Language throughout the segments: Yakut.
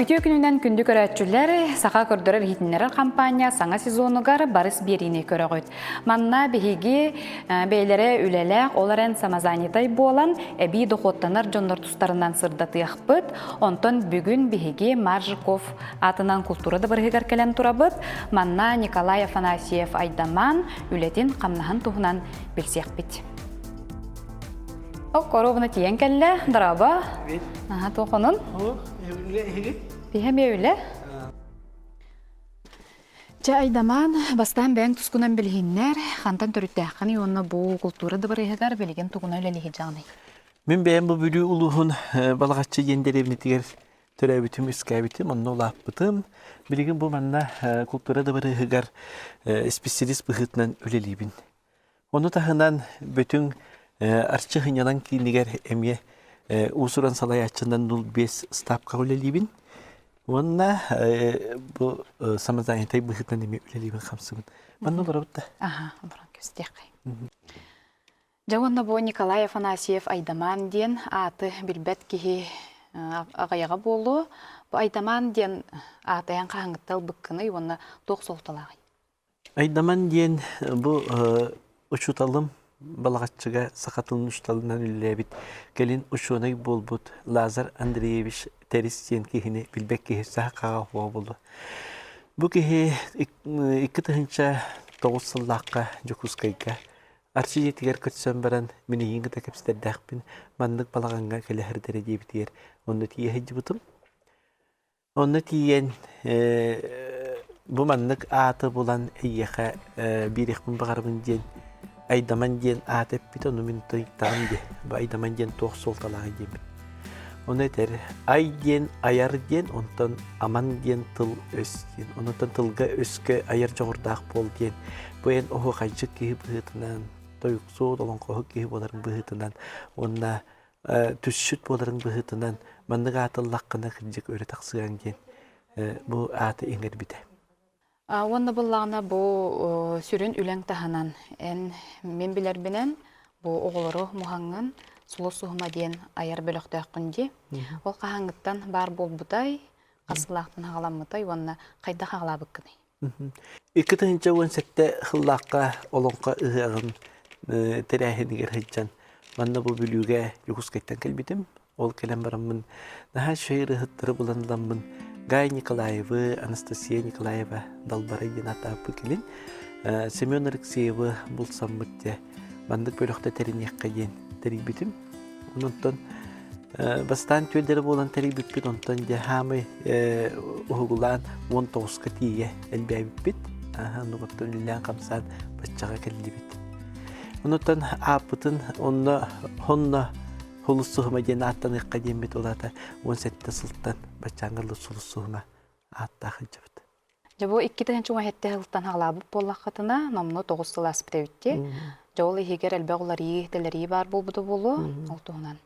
Үтүө күнүнэн күндү көрөөччүлэр, Саха көрдөрөр иһитиннэрэр хампаанньа саҥа сезонугар барыс биэриини көрөҕүт. Манна биһиги бэйэлэрэ үлэлээх, ол эрэн самозанятай буолан, эбии дохуоттанар дьоннор тустарынан сырдатыахпыт. Онтон бүгүн биһиги Маржиков аатынан култуура дыбарыһыгар кэлэн турабыт. Манна Николай Афанасьев Айдаман үлэтин-хамнаһын туһунан билсиэхпит. Коробуна тиийэн кэллэ. Дорообо. Аха, туохонун? Биһэ үлэ. Чэ, Айдамаан, бастаан бэйэҥ тускунан билиһиннэр, хантан төрүттээххиний уонна бу култуура дыбарыаһыгар билигин тугунан үлэлиһи дьаҕаный? Мин бэйэм бу Бүлүү улууһун Балаҕаччы диэн дэриэбинэтигэр төрөөбүтүм, үскээбитим, онно улааппытым. Билигин бу манна култуура дыбарыаһыгар исписэлиис быһыытынан үлэлиибин. Ону таһынан Бөтүҥ Арчы сынньалаҥ киинигэр эмиэ уус-уран салайааччынан 05 ставкаҕа үлэлиибин. Уонна бу самозанятай быһыытынан эмиэ үлэлиибин хамсыбын. Манна олоробут да. Аха, олорон көстүөххэй. Дьэ уонна бу Николай Афанасьев Айдамаан диэн ааты билбэт киһи аҕыйаҕа буолуо. Бу Айдамаан диэн аатайан хаһааҥҥыттан ылбыккыный уонна туох суолталааҕый? Айдаман диэн бу учууталым Балаҕаччыга саха тылын учууталынан үлэлээбит, кэлин учуонай буолбут Лазарь Андреевич Тэрис диэн киһини билбэт киһи саха буолуо. Бу киһи 2009 сыллаахха Дьокуускайга Арчы дьиэтигэр көрсөн баран мин эйигин кытта кэпсэтэрдээхпин, маннык балаҕаҥҥа кэлэ сырдара диэбитигэр онно тиийэ сылдьыбытым. Онно тиийэн бу маннык ааты булан эйиэхэ биэриэхпин баҕарабын диэн Айдаман диэн аат эппит, ону мин ыйыттаҕым дии. Бу Айдаман диэн туох суолталааҕый диэбит. Ону этэр ай диэн айар диэн, онтон аман диэн тыл өс диэн. Онтон тылга өскө айар дьоҕурдаах буол диэн. Бу эн оһуохайдьыт киһи быһыытынан, тойуксуот, олоҥхоһут киһи буоларын быһыытынан уонна түсчүт буоларын быһыытынан маннык аатыллаххына кырдьык өрө тахсыаҥ диэн бу ааты иҥэрбитэ. Уонна буллаҕына бу сүрүн үлэҥ таһынан эн мин билэрбинэн бу оҕолору муһаҥҥын Сулус суһума диэн айар бөлөхтөөххүн дии. Ол хаһааҥҥыттан баар буолбутай, хас сылаахтан хаҕаламмытай уонна хайдах хаҕалаабыккыный? 2017 сыллаахха Олоҥхо ыһыаҕын тэрээһинигэр сылдьан манна бу Бүлүүгэ Дьокуускайтан кэлбитим. Ол кэлэн бараммын наһаа үчүгэй ырыаһыттары булан ыламмын Гай Николаевы, Анастасия Николаева Далбарай диэн ааттаабыппыт кэлин Семен Алексеевы булсаммыт дьэ маннык бөлөхтө тэриниэххэ диэн тэрийбитим. Онтон бастаан түөллэрэ буолан тэрийбиппит, онтон дьэ хаамай уһугулаан 19-ка тиийэ элбээбиппит. Оннугуттан үлэлээн-хамсаан баччаҕа кэллибит. Онуттан ааппытын онно онно Сулус суһума диэн ааттаныахха диэммит улаата 17 сылтан баччааҥҥа Сулус суһума ааттаах сылдьабыт. Дьэ бу 2017 сылтан хаалаабыт буоллаххытына, номнуо 9 сыл ааспыт эбит дии. Дьэ ол иһигэр элбэх уларыйыы, тэлэрийии баар буолбута буолуо, ол туһунан.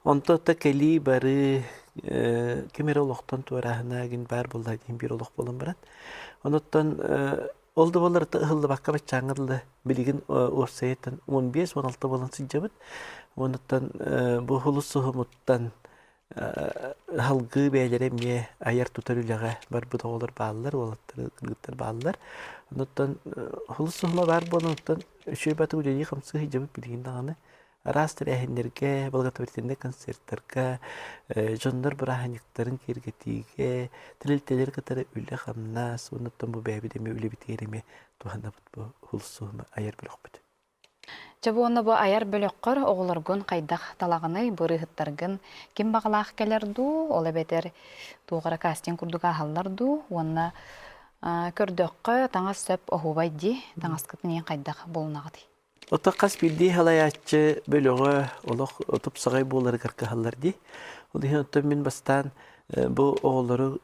Онто да кэлии бары ким эрэ олохтон туорааһына гин баар буолла диэн биир олох буолан баран. Онуттан ол да буоллар ыһыллыбакка баччааҥҥа дылы билигин уопсайыттан 15-16 буолан сылдьабыт. Онуттан бу хулус суһумуттан Салгыы бэйэлэрэ эмиэ айар-тутар үлэҕэ барбыт оҕолор бааллар, уолаттар, кыргыттар бааллар. Онуттан холус суһума баар буолан, оттон үчүгэй баты үлэлии-хамсыы сылдьабыт билигин даҕаны. Араас тэрээһиннэргэ, благотворительнай концертарга, дьоннор бырааһынньыктарын киэргэтиигэ, тэрилтэлэри кытары үлэ-хамнас, онуттан бу бэйэбит эмиэ үлэбитигэр эмиэ туһанабыт бу холус суһума айар бөлөхпүт. Дьэ бу уонна бу айар бөлөххөр оҕолоргун хайдах талаҕыный, бу ырыаһыттаргын ким баҕалаах кэлэр дуу, ол эбэтэр туох эрэ кастинг курдук ааһаллар дуу уонна көрдөххө таҥас сөп оһуобай дии, таҥаскытын иһин хайдах булунаҕытый? Ото хас биирдии салайааччы бөлөҕө олох тупсаҕай буоларыгар кыһаллар дии. Ол иһин оттон мин бастаан бу оҕолору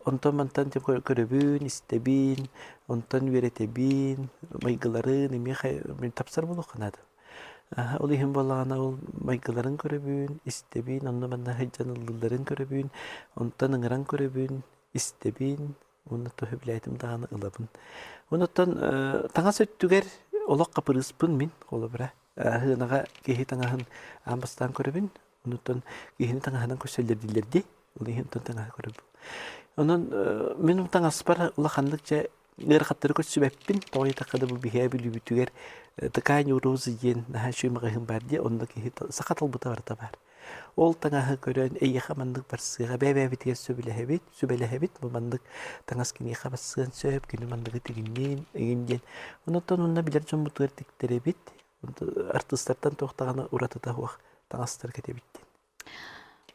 онтон-мантан көрөбүн, истэбин, онтон үөрэтэбин, майгыларын эмиэ тапсар буолуохха наада. Ол иһин буоллаҕына ол майгыларын көрөбүн, истэбин, онно-манна сылдьан ыллыылларын көрөбүн, онтон ыҥыран көрөбүн, истэбин. Уонна сөбүлээтим даҕаны ылабын. Онуттан таҥас өттүгэр олох хапырыыспын мин холобура. Сыанаҕа киһи таҥаһын аан бастаан көрөбүн. Онуттан киһини таҥаһынан көрсөллөр дииллэр дии. Ол иһин онтон таҥаһы көрөбүн. Онон мин таҥаспар улаханнык дьэ ыарахаттары көрсүбэппин. Тоҕо диэтэххэ да бу биһиэхэ Бүлүүбүтүгэр Ткань розы диэн наһаа үчүгэй маҕаһыын баар дии. Онно киһи саха талбыта барыта баар. Ол таҥаһы көрөн эйиэхэ маннык барсыаҕа, бэйэ-бэйэбитигэр сөбүлэһэбит, сүбэлэһэбит, бу маннык таҥас киниэхэ барсыан сөп, кини манныгы тигинниин, игин диэн. Онон онно билэр дьоммутугар тиктэрэбит, артыыстартан туох даҕаны уратыта суох таҥастары кэтэбит диэн.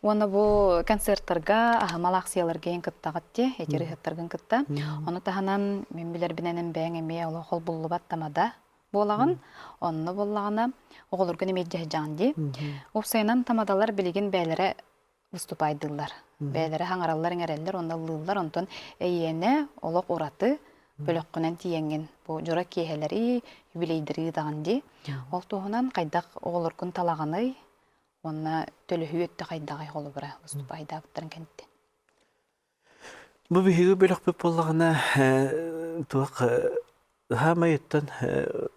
Уонна бу концерттарга аһымал аахсыйаларга эн кыттаҕыт дии, этир ыһыттаргын кытта. Ону таһынан мин билэрбинэн бэйэҥ эмиэ олох холбуллубат тамада буолаҕын. Онно буоллаҕына оҕолоргун эмиэ дьаһдьаҕын дии. Уопсайынан тамадалар билигин бэйэлэрэ выступайдыыллар. Бэйэлэрэ хаҥараллар-иҥэрэллэр уонна ыллыыллар. Онтон эйиэнэ олох ураты бөлөххүнэн тиийэҥҥин бу дьоро киэһэлэри, юбилейдары ыытаҕын дии. Ол туһунан хайдах оҕолоргун талаҕыный уонна төлөһүү өттө хайдаҕый холобура выступайдаабыттарын кэнниттэн? Бу биһиги бөлөхпүт буоллаҕына туох хаамай оттон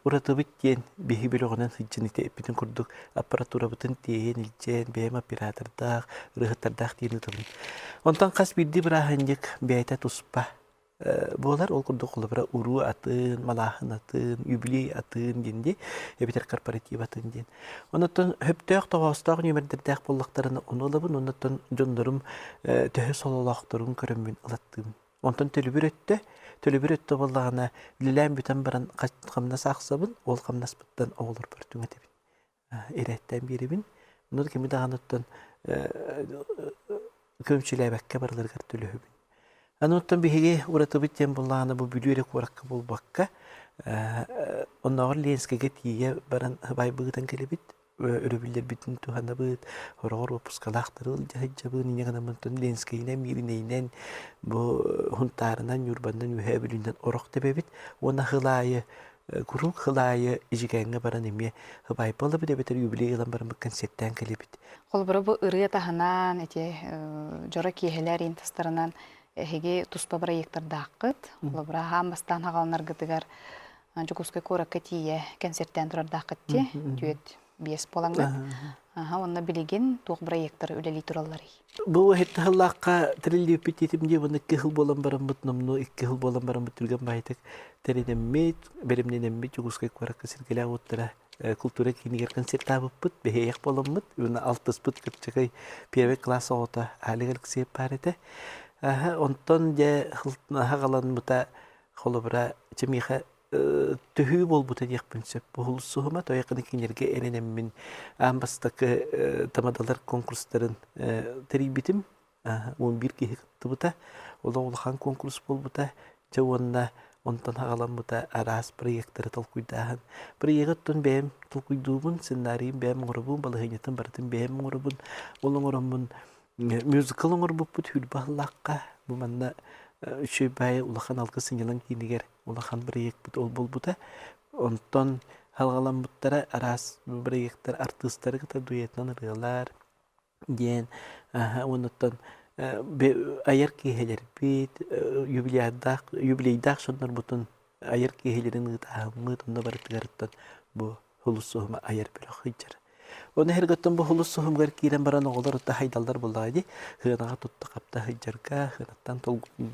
уратыбыт диэн биһиги бөлөҕүнэн сылдьан ити эппитин курдук аппаратурабытын тиэйэн илдьэн бэйэм оператордаах, ырыаһыттардаах диэн ыытабын. Онтон хас биирдии бырааһынньык бэйэтэ туспа буолар. Ол курдук холобура уруу атын, малааһын атын, юбилей атын диэн дии, эбэтэр корпоратив атын диэн. Онуттан сөптөөх тоҕоостоох нүөмэрдэрдээх буоллахтарына ону ылабын, онуттан дьоннорум төһө сололоохторун көрөммүн ылаттыыбын. Онтон төлөбүр өттө, төлөбүр өттө буоллаҕына үлэлээн бүтэн баран хамнас аахсабын, ол хамнаспыттан оҕолорбор түҥэтэбин. ирээттээн биэрэбин. Онон кими даҕаны оттон көмүчүлээбэккэ барыларыгар төлөһөбүн. Аны оттон биһиги уратыбыт диэн буоллаҕына бу Бүлүү эрэ куоракка буолбакка, оннооҕор Ленскэйгэ тиийэ баран сыбаайбыгытан кэлэбит, өрөбүллэрбитин туһанабыт, хороҕор уоппускалаахтары илдьэ сылдьабын, инньэ гынан онтон Ленскэйинэн, Мииринэйинэн, бу Хунтаарынан, Ньурбанан, Үөһээ Бүлүүнэн орох тэбэбит уонна сыл аайы Куруук сыл аайы Ижигээҥҥэ баран эмиэ һыбаайба ылабыт эбэтэр юбилей ылан бараммыт концертаан кэлэбит. Холобура бу ырыа таһынан ити дьоро киэһэлэр иин тастарынан эһиги туспа бырайыактардааххыт. Холобура аһаан бастаан хаҕаланаргытыгар Дьокуускай куоракка тиийэ концертаан турардааххыт дии түөрт биэс буолаҥҥыт. Аха, уонна билигин туох бырайыактар үлэлии туралларый? Бу иһит сыллаахха тэриллибиппит диэтим дии, уонна икки сыл буолан бараммыт, номнуо икки сыл буолан бараммыт түргэн баайытык тэринэммит, бэлэмнэнэммит Дьокуускай куоракка Сиргэлээх уоттара култуура киинигэр концертаабыппыт, бэһиэйэх буоламмыт, уонна алтыспыт кырдьыгай первый класс оҕото Алик Алексеев баар этэ. Онтон дьэ хаҕаламмыта холобура, чэ миэхэ төһүү буолбута диэхпин сөп. Уһулсуһума тойокыны кинилэргэ эрэнэммин аан бастакы тамадалар конкурстарын тэрийбитим. 11 киһи кыттыбыта. Олох улахан конкурс буолбута. Дьэ уонна онтон аҕаламмыта араас проекттары толкуйдааһын. Проегы оттон бэйэм толкуйдуубун, сценарийын бэйэм оҥоробун, балаһыанньатын барытын бэйэм оҥоробун. Ол оҥороммун мюзикл оҥорбуппут Хүрбэ аһыллаахха. Бу манна үчүгэй баайы улахан алгыс сынньалаҥ киинигэр улахан бырайыакпыт ол буолбута. Онтон халҕаламмыттара араас бырайыактар артыыстары кытта дуэтынан ырыалар диэн уонуттан айар киэһэлэрбит, юбилейдаах юбилейдаах дьоннорбутун айар киэһэлэрин ыытааһыммыт онно барытыгар бу Хулус суһума айар бөлөх сылдьар. Оны эргөттөн бу хулус суһумугар киирэн баран оҕолор ытта хайдаллар буоллаҕа дии. Сыанаҕа тутта-хапта сылдьарга, сыанаттан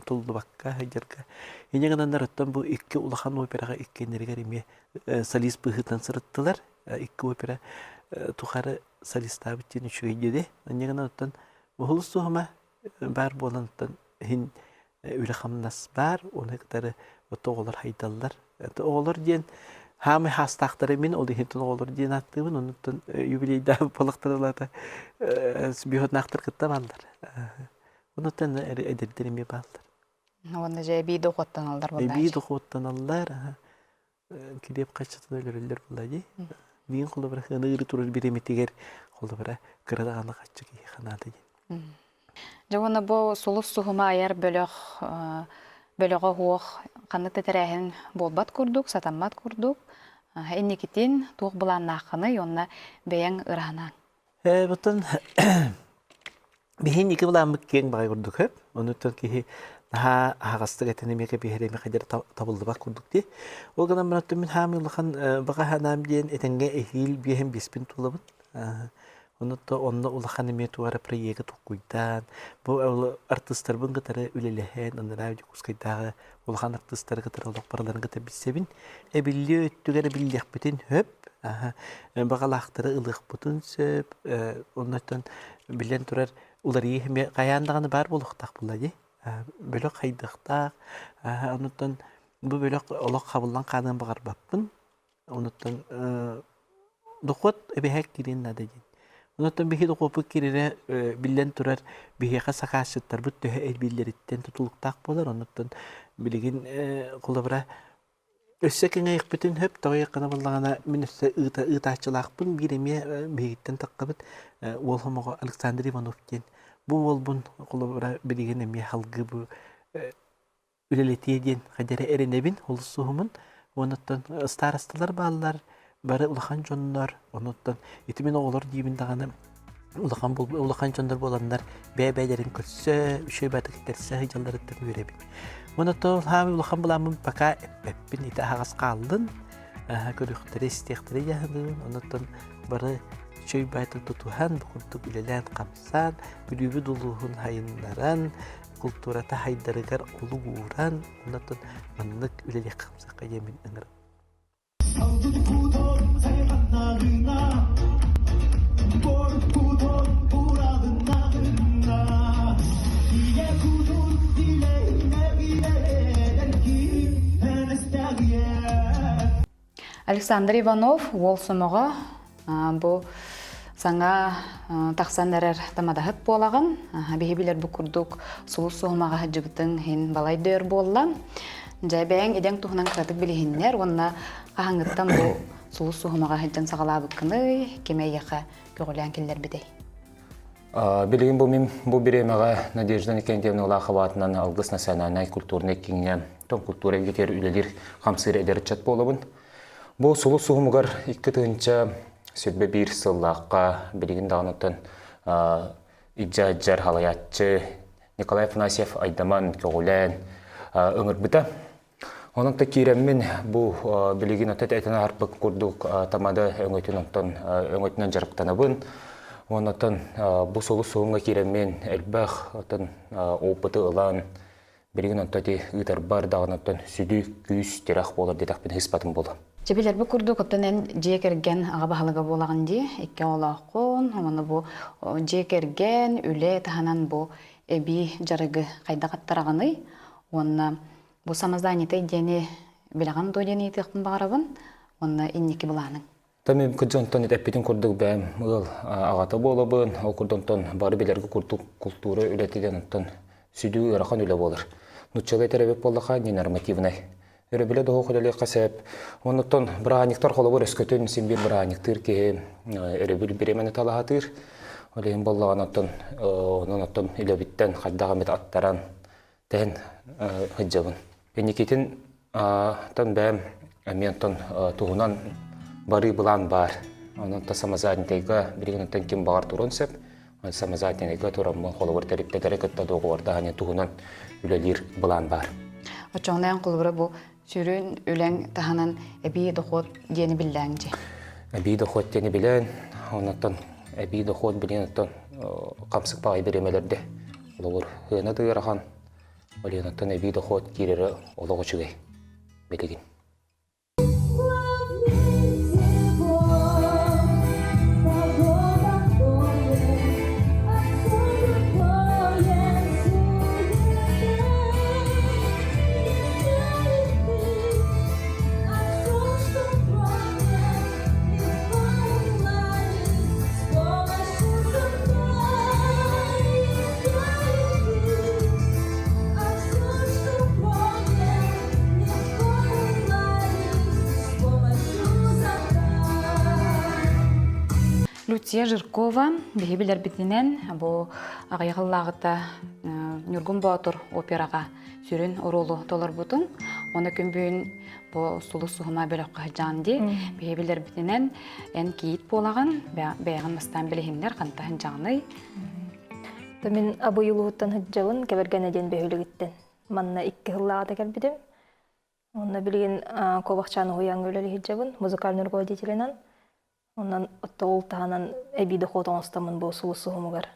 туллубакка сылдьарга. Инньэ гынаннар оттон бу икки улахан операҕа иккиэннэригэр эмиэ солист быһыытынан сырыттылар. Икки опера тухары солистаабыт диэн үчүгэй диэди. Инньэ гынан оттон бу хулус суһума баар буолан оттон иһин үлэ-хамнас баар, ону кытары оҕолор хайдаллар. Оҕолор диэн хаамай хаастаахтара мин, ол иһин оҕолор диэн ааттыыбын, оннуттан юбилейдаах балыктар бюхотнаахтар кытта бааллар. Онуттан эдэрдэр эмиэ бааллар. Уонна дьэ эбии дохуоттаналлар Эбии дохуоттаналлар. Килиэп хаччытын өлөрөллөр буолла дии. Миин холобура ыаны ыыры турар бириэмэтигэр холобура кыра даҕаны хаччы киһи ханаата диэн. Дьэ уонна бу сулус суһума айар бөлөх бөлөҕө уох ханнык да тэрээһин буолбат курдук, сатаммат курдук. Инникитин туох былааннааххыный уонна бэйэҥ ыраһынаан? Бутун биһин ики былааммыт киэҥ баҕай курдук хөп. Онуттан киһи Наһаа аһаҕастык этэн эмиэ кэбиһэр эмиэ хайдах табыллыбат курдук дии. Ол гынан баран мин хаамыы улахан баҕа санаам диэн этэҥҥэ эһиил биэһин биэспин тулабын. Онно онно улахан эмиэ туох эрэ проегы толкуйдаан, бу артыыстарбын кытары үлэлэһэн, анараа Дьокуускайдааҕы улахан артыыстары кытары олох барыларын кытта билсэбин. Эбиллиэ өттүгэр эбиллиэхпитин сөп, баҕалаахтары ылыахпытын сөп, оннуттан биллэн турар уларыйыы эмиэ хайаан даҕаны баар буолуохтаах буолла дии. Бөлөх хайдахтаах, оннуттан бу бөлөх олох хабыллан хаалыан баҕарбаппын. Онуттан дохуот эбэһээк киириэн наада диэн. Онуттан биһи дохуоппут киирэрэ биллэн турар биһиэхэ сакаасчыттарбыт төһө элбииллэриттэн тутулуктаах буолар. Онуттан билигин холобура өссө кэҥэйэхпитин сөп тоҕо буоллаҕына мин өссө ыыта ыытааччылаахпын биир эмиэ биһигиттэн таххабыт уол хомоҕо Александр Иванов диэн бу уолбун холобура билигин эмиэ салгыы бу үлэлэтиэ диэн хайдах эрэ эрэнэбин олус суһумун. Уонуттан старосталар бааллар, бары улахан дьоннор, онуттан ити мин оҕолор диибин даҕаны улахан улахан дьоннор буоланнар бэйэ-бэйэлэрин көрсө, үчүгэй баатык тэрсэ сылдьалларыттан үөрэбин. Онуттан хаамый улахан былааммын пока эппэппин, ити аһаҕас хааллын, көрүөхтэрэ, истиэхтэрэ дьаһаныбын. Онуттан бары үчүгэй баайтык тутуһан, бу курдук үлэлээн-хамсаан, Бүлүүбүт улууһун хайыннаран, култуурата хайдарыгар олук ууран, оннотон маннык үлэлиэххэ-хамсыахха диэммин ыҥырабын. Александр Иванов уол сомоҕо бу саҥа тахсан эрэр тамадаһыт буолаҕын. Биһи билэр бу курдук сулус суһумаҕа сылдьыбытыҥ иһин балай да өр буолла. Дьэ бэйэҥ идэҥ туһунан кыратык билиһиннэр уонна хаһааҥҥыттан бу сулус суһумаҕа сылдьан саҕалаабыккыный, ким эйиэхэ көҕүлээн киллэрбитэй? Билигин бу мин бу бириэмэҕэ Надежда Никентьевна Улахова аатынан Алгыс национальнай культурнай кииҥҥэ том культура эйгэтигэр үлэлиир хамсыыр эдэр ыччат буолабын. Бу сулус суһумугар 2021 сыллаахха билигин даҕаныттан иддьа-дьар халайааччы Николай Афанасьев Айдаман көҕүлээн ыҥырбыта. Онон да киирэммин бу билигин отут этэн аһарбыт курдук тамада өҥөтүн онтон өҥөтүнэн дьарыктанабын. Оннотон бу сулус суһуҥҥа киирэммин элбэх отон опыты ылан билигин онто ити ыытарбар даҕаны оттон сүдү күүс тирэх буолар диэтэхпин ыспатым буолуо. Дьэ билэрбит курдук оттон эн дьиэ кэргэн аҕа баһылыга буолаҕын дии, икки оҕолооххун, уонна бу дьиэ кэргэн, үлэ таһынан бу эбии дьарыгы хайдах аттараҕыный уонна Бу самозанятай диэни билэҕин дуо диэн ыйытыахпын баҕарабын уонна инники былааныҥ. Та мин дьонтон эппитин курдук бэйэм ыал аҕата буолабын, ол курдук онтон бары билэргэ курдук култуура үлэтигэр онтон сүдү ыарахан үлэ буолар. Нуччалыы этэр эбит буоллаха ненормативнай. Өрөбүлэ доһуох үлэлиэххэ сөп. Оннуттан бырааһынньыктар холобур өскөтүн син биир бырааһынньыктыыр киһи өрөбүл бириэмэни талаһатыыр. Ол иһин буоллаҕына оттон онон оттон үлэбиттэн хайдах эмит аттаран тэһэн сылдьабын. Инникитин тон бэйэм эмиэ онтон туһунан барыы былаан баар. Онон та самозанятыйга билигин онтон ким баҕар туруон сөп. Самозанятыйга тураммын холобур тэрилтэлэри кытта договордаһан туһунан үлэлиир былаан баар. Оччоҕунаан холобура бу сүрүн үлэҥ таһынан эбии дохуот диэни биллээҥ дьи. Эбии дохуот диэни билэн, оннуттан эбии дохуот билин оттон хамсык баҕай бириэмэлэрдэ Холобур, сыана да ыарахан, Оленаттан эбии дохуот киирэрэ олох үчүгэй билигин. Люция Жиркова биһи билэрбитинэн бу аҕыйах ыллааҕыта Ньургун Боотур операҕа сүрүн оруолу толорбутун. Оны күн бүгүн бу сулус суһума бөлөххө сылдьаҕын дии. Биһи билэрбитинэн эн кийиит буолаҕын, бэйэҕин бастаан билиһиннэр ханта сылдьаҕыный? Мин Абый улууһуттан сылдьабын, Кэбэргэнэ диэн бөһүөлэгиттэн. Манна икки сыллааҕыта кэлбитим. Онно билигин Куобахчаан уһуйааҥҥа үлэлии сылдьабын, музыкальный руководителинэн. Онон ол таһынан эбии дохуот оҥостоммун бу сулус суһумугар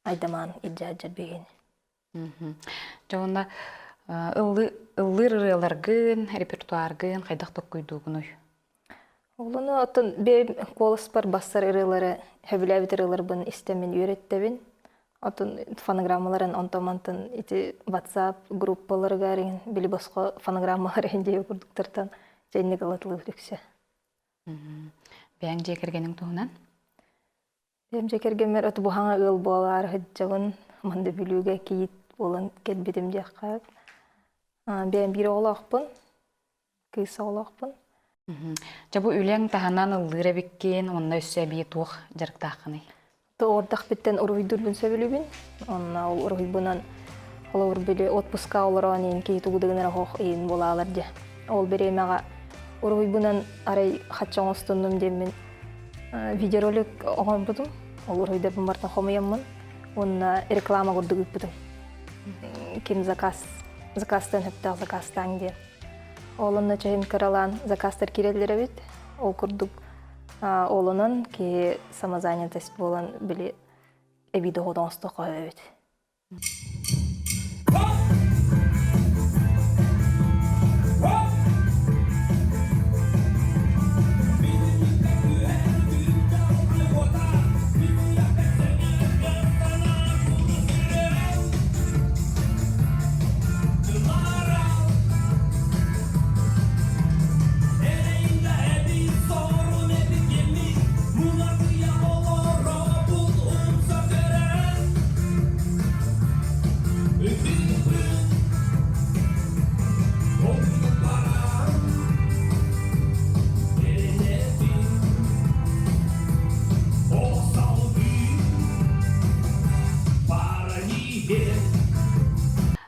айдамаан илдьэ сылдьар биһигини. Дьэ уонна ыллыыр ырыаларгын, репертуаргын хайдах толкуйдуугунуй? Олону оттон бэйэм куоласпар бассар ырыалары, сөбүлээбит ырыаларбын истэммин үөрэттэбин. Оттон фонограммаларын онтон-мантан ити WhatsApp группаларыгар иҥин били босхо фонограммалар иһин диэби курдуктартан дьэ инник ылатылыыр үксэ. Бэйэҥ дьиэ кэргэниҥ туһунан? Бэйэм дьиэ кэргэммэр от буһаҥа ыал буолаары сылдьабын. Манна Бүлүүгэ кийиит буолан кэлбитим диэххэ. Бэйэм биир оҕолоохпун, кыыс оҕолоохпун. Дьэ бу үлэҥ таһынан ыллыыр эбиккин, онно өссө эбии туох дьарыктааххыный? Оҕордохпүттэн уруһуйдуурбун сөбүлүүбүн. Онно ол уруһуйбунан холобур били отпуска олорон иин киһи тугу да гынара оһох иин буолаалар дьэ. Ол бириэмэҕэ уруһуйбунан арай хачча оҥостуннум диэммин видеоролик оҥорбутум. Ол уруһуйдарбын барытын хомуйаммын уонна реклама курдук ыыппытым. Ким заказ заказтан сөптөөх заказтааҥ диэн. Ол онно чэһин кыралаан заказтар киирэллэр эбит. Ол курдук ол онон киһи самозанятость буолан били эбии дохуот оҥостуохха эбит.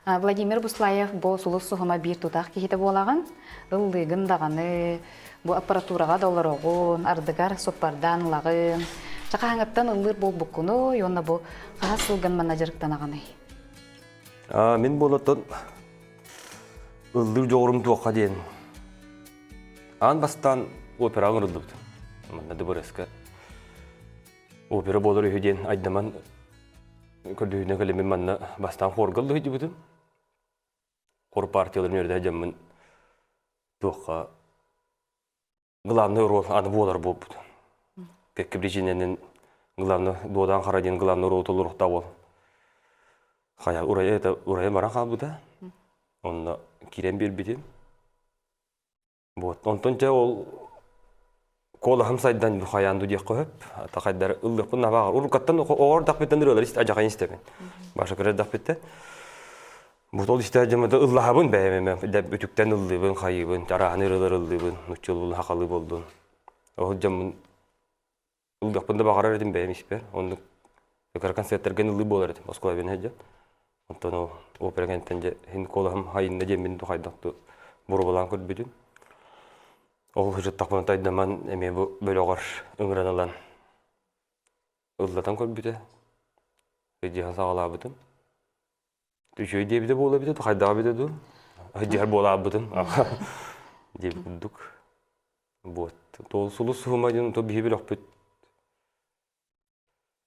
Владимир Буслаев бу сулус суһума биир тутаах киһитэ буолаҕын. Ыллыыгын даҕаны, бу аппаратураҕа да олороҕун, ардыгар суппардаан ылаҕын. Чэ хаһааҥҥыттан ыллыыр буолбуккунуй уонна бу хаһыс сылгын манна дьарыктанаҕыный? Мин буолаттан ыллыыр дьоҕурум туохха диэн аан бастаан операҕа ыҥырыллыбытым. Манна ДБРС-ка опера буолар үһү диэн айдаман көрдөһүүнэн кэлэммин манна бастаан хорга ыллыһыйдыбытым. Хор партияларын үөрэтэ дьаммын туохха главный роль аны буолар буолбут. Кэккэ причинэнэн главный Дуодаан Хара диэн главный ролу толоруохтаах буол. Хайа урайа это урайа баран хаалбыта. Онно киирэн биэрбитим. Вот. Онтон дьэ ол куолаһым сайдан хайаан ду диэххэ сөп. Ата ыллыахпын набааҕар. Уруккаттан оҕор дахпыттан ырыалар ажаҕайын истэбин. Баша кырар дахпыттан. Бу ол истэ дьоммото ыллаһабын бэйэм үтүктэн ыллыыбын, хайыыбын, арааһын ырыалар ыллыыбын, нуччалыы хахалыы болдун. Ол дьоммун ыллыахпын да баҕарар этим бэйэм испэр. Оннук кыра концерттарга ыллыы буолар этим оскуола сылдьан. Онтон ол опера кэнниттэн дьэ иһин куолаһым хайынна диэммин хайдах боруобалаан көрбүтүм. Ол сырыттахпына тайдаман эмиэ бу бөлөҕөр ыҥыран ылан ыллатан көрбүтэ. Дьиһан саҕалаабытым. Үчүгэй диэбитэ буола эбитэ, хайдаҕа эбитэ дуу? Дьиһэр буолаабытым диэбит курдук. Вот. Туол сулус суһума диэн то биһи бөлөхпүт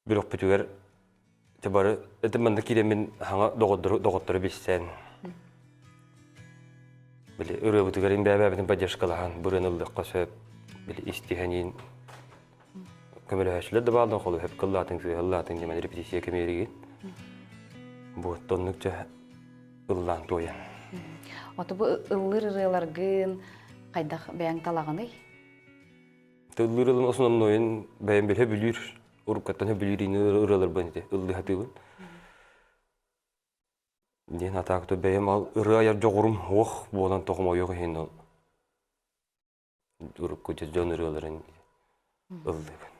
бөлөхпүтүгэр те бары это манна киирэммин хаҥа доҕоттору доҕоттору билсэн били ырыабытыгар бэйэ-бэйэбитин поддержкалаһан бу ырыаны ыллыахха сөп били истиһэниин көмөлөһөөччүлэр да бааллар холу хөп кыллаатыҥ сыыһа ыллаатыҥ диэн репетиция кэмиэригин вот оннук дьэ ыллаан туойан Ото бу ыллыыр ырыаларгын хайдах бэйэҥ талаҕыный? Ыллыыр ылым основнойун бэйэм билэ бүлүүр уруккаттан бүлүүр ырыаларбын ити ыллыы сатыыбын диэн атаакта бэйэм ал ырыа айар дьоҕурум уох буолан тоҕомойуох иһин ол урукку дьон ырыаларын ыллыыбын.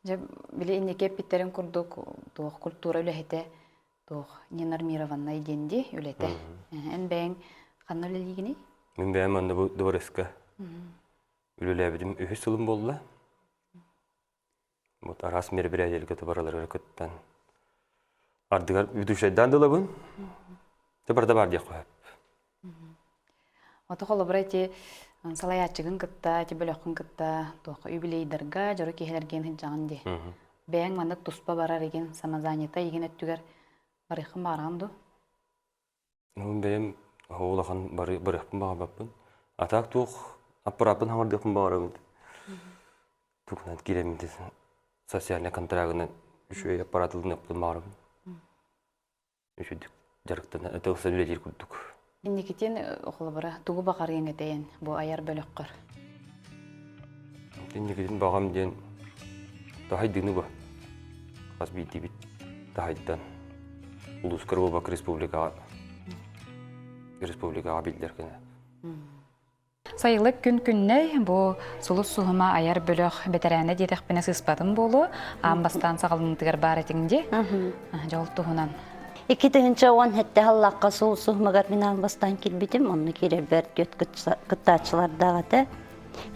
Дьэ, били инники эппиттэрин курдук туох культура үлэһитэ туох ненормированнай диэн дии үлэтэ. Эн бэйэҥ ханна үлэлиигиний? Мин бэйэм манна бу дворецка үлэлээбитим үһүс сылым буолла. Вот араас мероприятиелергэ бараларыгар кыттан ардыгар ведущайдаан да ылабын. Дьэ барда баар диэххэ сөп. Ото холобура ити салайааччыгын кытта, ити бөлөххүн кытта туохха юбилейдарга дьоро киһилэргин сылдьаҕын дии. Бэйэҥ маннык туспа барар игин самозанята игин өттүгэр барыаххын баҕараҕын дуу? Ну, бэйэм улахан бары барыахпын баҕарбаппын. А так туох аппарааппын хаҥардыахпын баҕарабын. Тугунан киирэммин социальнай контрагынан үчүгэй аппарат ылыныахпын баҕарабын. Үчүгдүк дьарыктана ылсан үлэлиир курдук. Инникитин холобура тугу баҕарыаҥ этэйэн бу айар бөлөххөр? Инникитин баҕам диэн таһайдыыны бу. Хас биирдиибит таһайдан улууска буолбакка республикаҕа республикаҕа биллэр гына. Сайылык күн күннэй бу Сулус суһума айар бөлөх бэтэрээнэ диэтэхпинэ сыыспатым буолуо. Аан бастаан саҕаланыытыгар баар этиҥ дии. Дьол туһунан. 2017 сыллаахха Сулус суһумагар мин аан бастаан киирбитим. Онно киирэрбэр түөрт кыттааччылардаах этэ.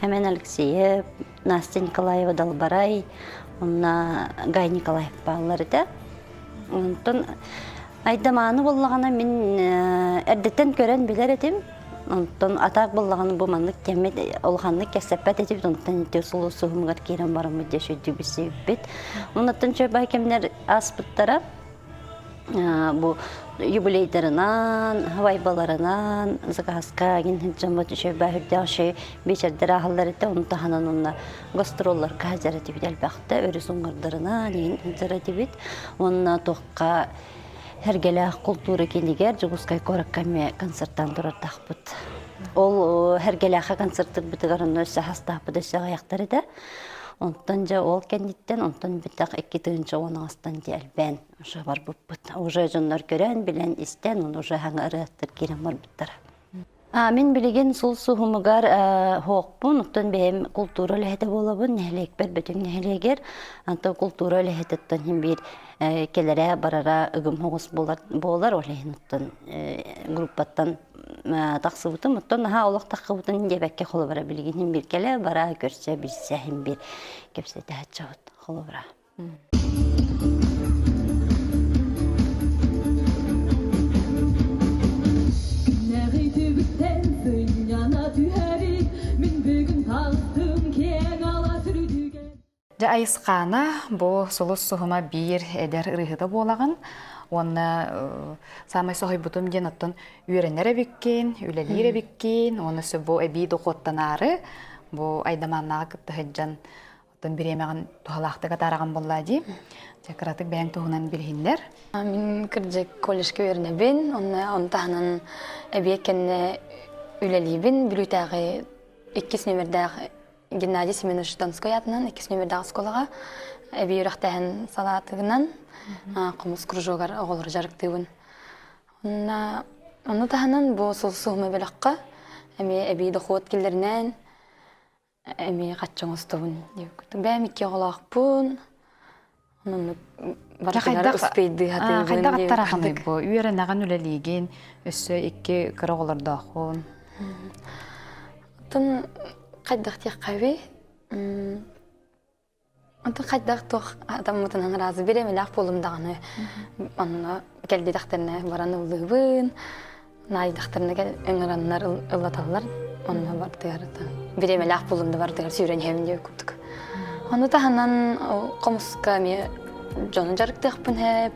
Хэмэн Алексеев, Настя Николаева Далбарай, уонна Гай Николаев бааллар этэ. Онтон Айдамааны буоллаҕына мин эрдэттэн көрөн билэр этим. Онтон атаак буоллаҕына бу маннык кэммит улаханнык кэпсэппэт этибит. Онтон ити сулус суһумугар киирэн бараммыт дьэ сүрдүү билсибиппит. Оннуттан чөбай кэмнэр ааспыттара. Бу юбилейдарынан, вайбаларынан, заказка гин сылдьаммыт үчүгэй үрдээх үчүгэй биэчэрдэр ааһаллар этэ. Ону таһынан онно гастролларга сылдьар этибит элбэхтэ, өрүс уҥуордарынан иһин сылдьар этибит. Уонна туохха Сэргэлээх култуура киинигэр Дьокуускай куоракка эмиэ концертаан турардаахпыт. Ол Сэргэлээххэ концертырбытыгар онно өссө хастаахпыт өссө аҕыйахтар этэ. Онтон дьэ ол кэнниттэн, онтон бүтэх 2010 дьэ элбээн уже барбыппыт. Уже дьоннор көрөн, билэн, истэн, оны уже хаҥа ырыаттар киирэн барбыттара. Мин билигин сул суһумугар хоохпун, оттон бэйэм култуура үлэһитэ буолабын, нэһилиэкпэр бүтүн нэһилиэгэр. Онтон култуура үлэһититтэн иһин биир кэлэрэ барара ыгым соҕус буолар, буолар ол иһин оттон группаттан тахсыбытым. Оттон наһаа олох таххыбытын диэбэккэ холобура билигин иһин биир кэлэ бара көрсө билсэ иһин биир кэпсэтэ сылдьабыт холобура. Дьэ Айысхаана бу Сулус суһума биир эдэр ырыаһыта буолаҕын уонна саамай соһуйбутум диэн оттон үөрэнэр эбиккин, үлэлиир эбиккин уонна өссө бу эбии дохуоттанаары бу Айдамааннааҕы кытта сылдьан Оттон бириэмэҕин туһалаахтык атаараҕын буоллаа дии. Дьэ, кыратык бэйэҥ туһунан билиһиннэр. Мин кырдьык колледжка үөрэнэбин, онно ону таһынан эбиэт кэннэ үлэлиибин. Бүлүүтээҕи иккис нүөмэрдээх Геннадий Семенович Донской аатынан иккис нүөмэрдээх оскуолаҕа эбии үөрэхтээһин салаатыгынан хомус кружогар оҕолору дьарыктыыбын. Онно ону таһынан бу сыл-суһума бөлөххө эмиэ эбии дохуот киллэринэн Эмиэ хаччы оҥостобун диэбиккит. Бэйэм икки оҕолоохпун. Онон барытыгар успейдыы сатыыбын Хайдах аттараханый бу? Үөрэнэҕин үлэлиигин, өссө икки кыра оҕолордооххун. Оттон хайдах диэххэбий? Онтон хайдах туох атаммытынан ыраазы бириэмэлээх буоллум даҕаны онно кэлбитэхтэринэ баран ыллыыбын, наайдахтарына кэл ыҥыраннар ыллаталлар онно бардыгар бириэмэлээх буоллум да бардыгар сүүрэн иһэбин диэбит курдук. Ону таһынан хомуска эмиэ дьону дьарыктыахпын сөп,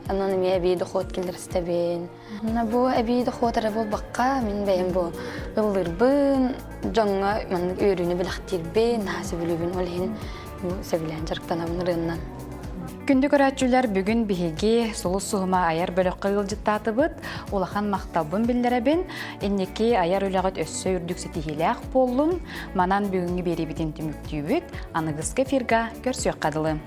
онон эмиэ эбии дохуот киллэристэбин. Онно бу эбии дохуот эрэ буолбакка, мин бэйэм бу ыллыырбын, дьоҥҥо маннык үөрүүнү бэлэхтиирбин наһаа сөбүлүүбүн. Ол иһин бу сөбүлээн дьарыктанабын ырыаннан. Күндү көрөөччүлэр, бүгүн биһиги Сулус суһума айар бөлөххө ыалдьыттаатыбыт. Улахан махталбын биллэрэбин. Инники айар үлэҕит өссө үрдүк ситиһиилээх буоллун. Манан бүгүҥҥү биэриибитин түмүктүүбүт. Аныгыскы эфирга көрсүөххэ дылы.